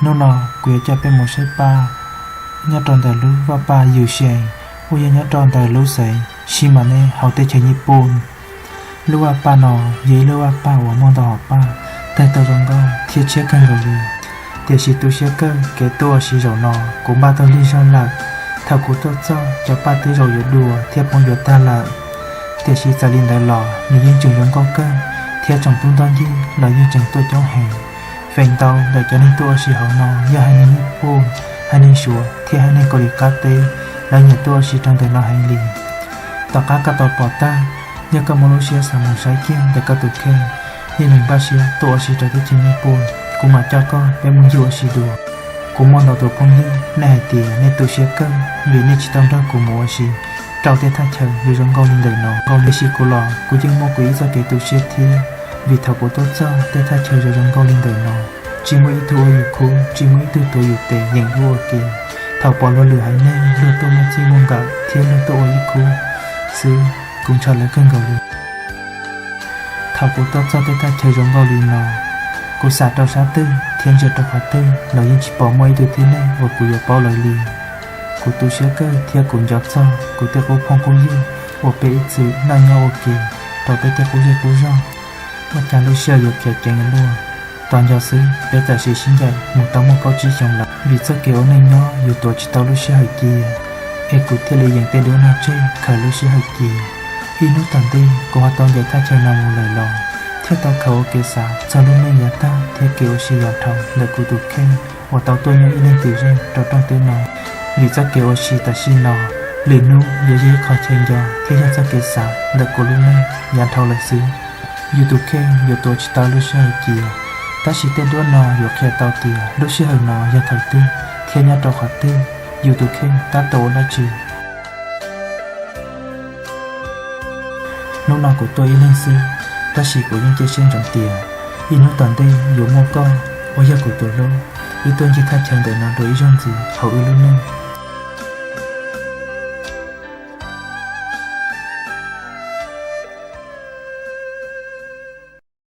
Hnub no kuv yuav coj peb mus saib paj nyob rau ntawm lub vaj paj Yus Sees, uas yog nyob rau ntawm lub xeev Xi Mas Neb hauv teb chaws Nyij Pooj. Lub vaj paj no yog ib lub vaj paj uas muaj ntau hom paj, tawg tau zoo nkauj thiab tshiab kawg nkaus li. Tiam sis tu siab kawg kev tuaj ua si zaum no kuv npaj tau lig zog lawm. Thaum kuv tuaj txog, cov paj twb zaum yuav dua thiab poob yuav tag lawm. Tiam sis txawm li ntawd los nws yeej tseem zoo nkauj kawg, thiab tsoom tub ntoj ncig los yeej tseem tuaj coob heev. Feem ntau ntawm cov neeg tuaj ua si hauv no yog haiv neeg Nyij Pooj, haiv neeg Suav thiab haiv neeg Kaus Lim qab teb, lawv nyiam tuaj ua si rau ntawm no heev li. Tom qab koj tau pom tag, yog koj muaj lub siab xav mus saib kiag ntawm koj tus kheej, yeej meem npaj siab tuaj ua si rau teb chaws Nyij Pooj, kuv mam coj koj peb mus ncig ua si dua. Kuv muaj ntau tus phooj ywg nej hais tias nej tu siab kawg vim nej tsis tau nrog kuv mus ua si rau tej thaj chaw zoo zoo nkauj li ntawm no. Tiam sis kuv los kuv yeej muaj kuv ib txoj kev tu siab thiab, vim thaum kuv tuaj txog tej thaj chaw zoo zoo nkauj li ntawm no, tsis muaj ib tug ua yus khub, tsis muaj ib tug tuav yus tes yeem luag ua ke. Thaum pom luag lwm haiv neeg luag tuaj muaj txij muaj nkawm thiab luag tuaj ua ib khub xwb, kuv ntshaw lawv kawg nkaus li. Thaum kuv tuaj txog tej thaj chaw zoo nkauj li no, kuv xam rau sab twg thiab ntsia rau qhov twg los yeej tsis pom muaj ib tug tib neeg uas kuv yuav paub lawv li. Kuv tu siab kawg thiab kuv nco txog kuv tej qub phooj qub ywg uas peb ib txwm noj nyob ua ke rau peb tej qub zej qub zog. Ua cas lub sij hawm yuav khiav ceev luaj, tos nco xwb peb txawm sib sib ncaim mus tau muaj plaub tsib xyoos lawm. Vim txoj kev ua neej nyob yus tuav tsis tau lub sij hawm cia, es kuv thiaj li yeem tej duab no tseg khaws lub sij hawm cia. Ib hnub tom ntej kuv ho tau ncaim thaj chaw no mus lawm los, thiaj tau khaws ua kev xav txog lub neej yav tag thiab kev ua si yav dhau ntawm kuv tus kheej uas tau tuaj nyob ib leeg twm zeej rau rooj teb no. Vim txoj kev ua si tam sim no, lwm hnub yuav yog ib qho chaw nco thiab yog txoj kev xav ntawm kuv lub neej yav dhau lawm xwb. Yus tus kheej yuav tuav tsis tau lub sij hawm cia, tab sis tej duab no yuav qhia tau tias lub sij hawm no yog thaum twg thiab nyob rau qhov twg, yus tus kheej tab tom ua dab tsi. Hnub no kuv tuaj ib leeg xwb, tab sis kuv yeej cia siab ntsoov tias ib hnub tom ntej yuav muaj koj uas yog kuv tus hlub wb tuaj ncig thaj chaw ntawm no dua ib zaug ntxiv hauv wb lub neej.